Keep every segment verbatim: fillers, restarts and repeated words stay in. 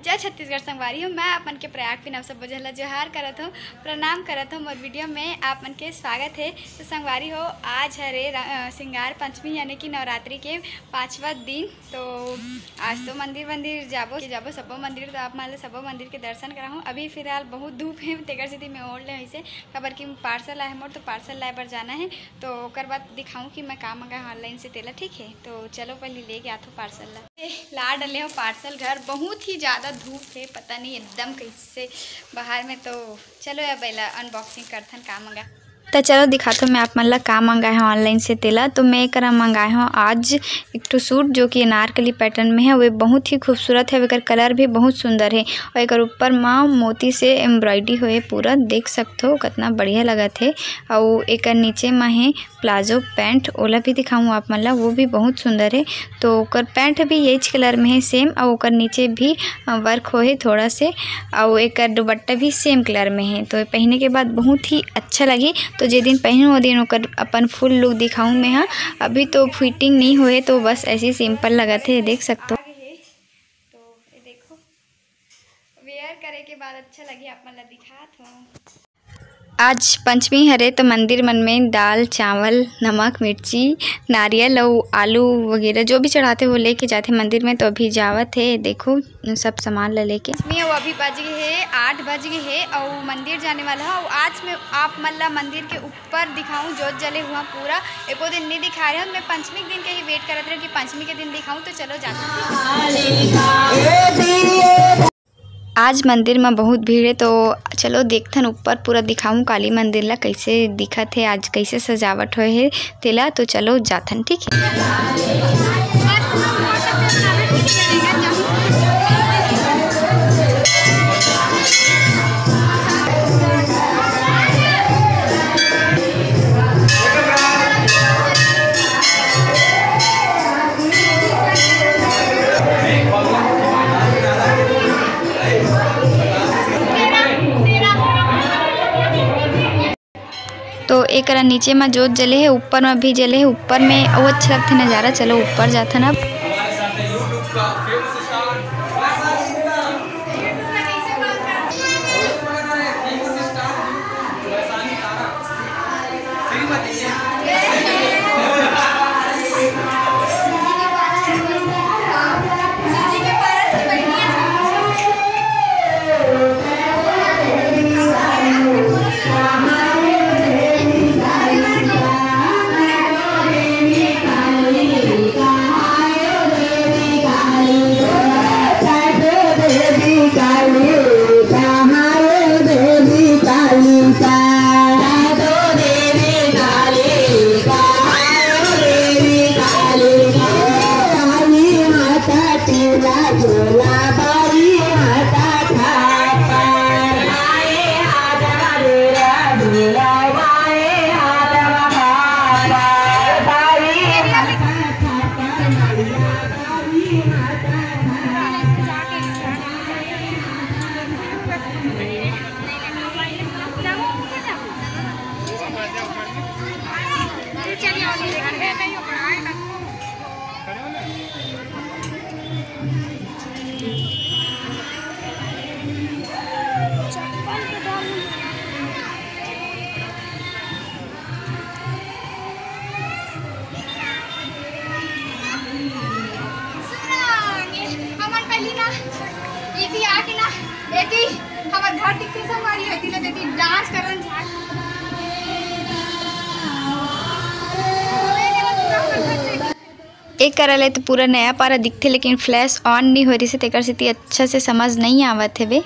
जय छत्तीसगढ़ संगवारी हो, मैं आप मन के प्रयाग पीनम सबो झन ला जोहार करत हूँ, प्रणाम करत हूँ। मोर वीडियो में आप मन के स्वागत है। तो संगवारी हो, आज हरे र-, अ, श्रृंगार पंचमी यानी कि नवरात्रि के पाँचवा दिन। तो आज तो मंदिर वंदिर जाबो, जाबो सबो मंदिर, तो आप मन ला सबो मंदिर के दर्शन कराहूँ। अभी फिलहाल बहुत धूप है, तेकर सेती मैं ओढ़ ले हइसे, काबर कि पार्सल आए है मोर, तो पार्सल लाए बर जाना है। तो ओकर बाद दिखाऊँ कि मैं का मंगाए हूँ ऑनलाइन से तेला, ठीक है। तो चलो पहले लेके आथो पार्सल ला। ए, ला डले हो पार्सल घर, बहुत ही ज़्यादा धूप है, पता नहीं एकदम कैसे बाहर में। तो चलो अब एला अनबॉक्सिंग करथन का मंगा। त चलो दिखाथो मैं आप मन ला का मंगाए हव ऑनलाइन से तेला। तो मैं एकरा मंगाए हव आज एक ठो सूट, जो कि अनारकली पैटर्न में है। वे बहुत ही खूबसूरत है, एकर कलर भी बहुत सुंदर है और एकर ऊपर मा मोती से एम्ब्रॉयडरी होए पूरा, देख सकथो कितना बढ़िया लगत है। अउ एकर नीचे मा है प्लाजो पैंट, ओला भी दिखाऊँ आप मन ला, वो भी बहुत सुंदर है। तो ओकर पैंट भी येच कलर में है सेम, अउ ओकर नीचे भी अ, वर्क होए हे थोड़ा से, अउ एकर दुपट्टा भी सेम कलर में है। तो पहने के बाद बहुत ही अच्छा लगी। तो जे दिन पहनूँ, वो दिन ओकर अपन फुल लुक दिखाऊँ मैं हा। अभी तो फिटिंग नहीं होए, तो बस ऐसे ही सिंपल लगत है, देख सकथो। तो ये देखो, वेयर करे के बाद अच्छा लगी, आप मन ला दिखात हूँ। आज पंचमी हरे, तो मंदिर मन में दाल, चावल, नमक, मिर्ची, नारियल अउ आलू वगैरह जो भी चढ़ाथे, वो लेके जाथे मंदिर में। तो अभी जावत हे, देखो, सब सामान ला लेके। पंचमी अउ अभी बज गे हे, आठ बज गे हे अउ मंदिर जाने वाला हे। अउ आज मैं आप मन ला मंदिर के ऊपर दिखाऊं, जोत जले हुआ पूरा। एको दिन नहीं दिखाए रहे, मैं पंचमी के दिन के ही वेट करत रहे कि पंचमी के दिन दिखाऊं। तो चलो जाते हैं। आज मंदिर म बहुत भीड़ हे, तो चलो देखथन ऊपर पूरा दिखाऊं काली मंदिर ला कैसे दिखत हे, आज कैसे सजावट होए हे तेला। तो चलो जाथन, ठीक है। तो एकरा नीचे म जोत जले हे, ऊपर म भी जले हे, ऊपर में अउ अच्छा लगथे नजारा। चलो ऊपर जाथन अब। हमन पहली ना एती आके ना, एती हमर घर दिखते संगवारी, एती ले एती डांस करन झाड़। एक करा ले तो पूरा नया पारा दिखथे, लेकिन फ्लैश ऑन नहीं हो रही से, तेकर सेती अच्छा से समझ नहीं आवत हवे।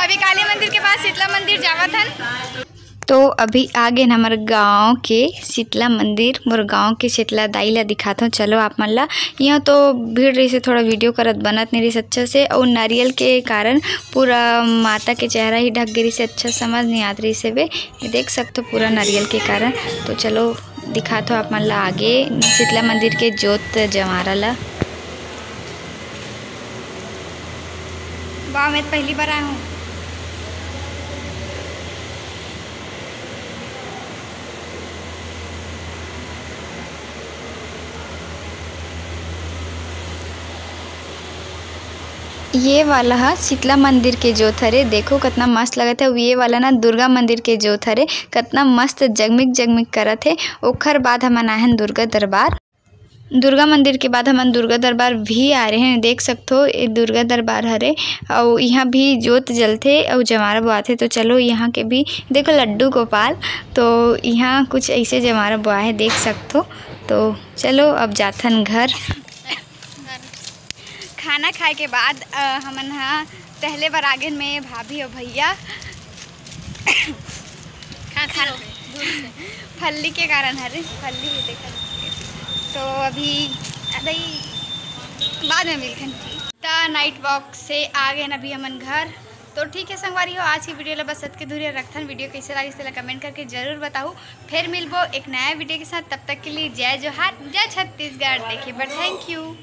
अभी काली मंदिर के बाद शीतला मंदिर जावत हन। तो अभी आ गेन हमर गांव के शीतला मंदिर। मोर गांव के शीतला दाई ला दिखाथों, चलो आप मन ला। यहाँ तो भीड़ रहिसे, थोड़ा वीडियो करत बनत नहीं रहिस अच्छा से, और नारियल के कारण पूरा माता के चेहरा ही ढक गे रहिसे, अच्छा समझ नहीं आत रहिसे बे। ये देख सकथो पूरा नारियल के कारण। तो चलो दिखाथों आप मन ला आगे शीतला मंदिर के जोत जवारा ला। वाह, मैं तो पहली बार आया हूँ। ये वाला ह शीतला मंदिर के जोत हरे, देखो कितना मस्त लगत है। अउ ये वाला ना दुर्गा मंदिर के जोत हरे, कितना मस्त जगमिग जगमिग करत है। ओखर बाद हमन आहन दुर्गा दरबार। दुर्गा मंदिर के बाद हमन दुर्गा दरबार भी आ रहे हैं, देख सकथो ये दुर्गा दरबार हरे। अउ यहाँ भी जोत जलथे अउ जवारा बोआथे। तो चलो यहाँ के भी देखो लड्डू गोपाल, तो यहाँ कुछ ऐसे जवारा बोआ है, देख सकथो। तो चलो अब जाथन घर। खाना खाए के बाद, अ, हमन ह टहले बर आगेन में भाभी और भैया। खांसी हो गई, धूल से। फल्ली के कारण हरे, फल्ली ही देखा। तो अभी अदई बाद में मिलथन। त नाइट वॉक से आ गए अभी हमन घर। तो ठीक है संगवारी हो, आज की वीडियो ला बस अतके दूरी रखथन। वीडियो कैसे लागिस तेला कमेंट करके जरूर बताहू। फिर मिलबो एक नया वीडियो के साथ, तब तक के लिए जय जोहार, जय छत्तीसगढ़। देखे बर थैंक यू।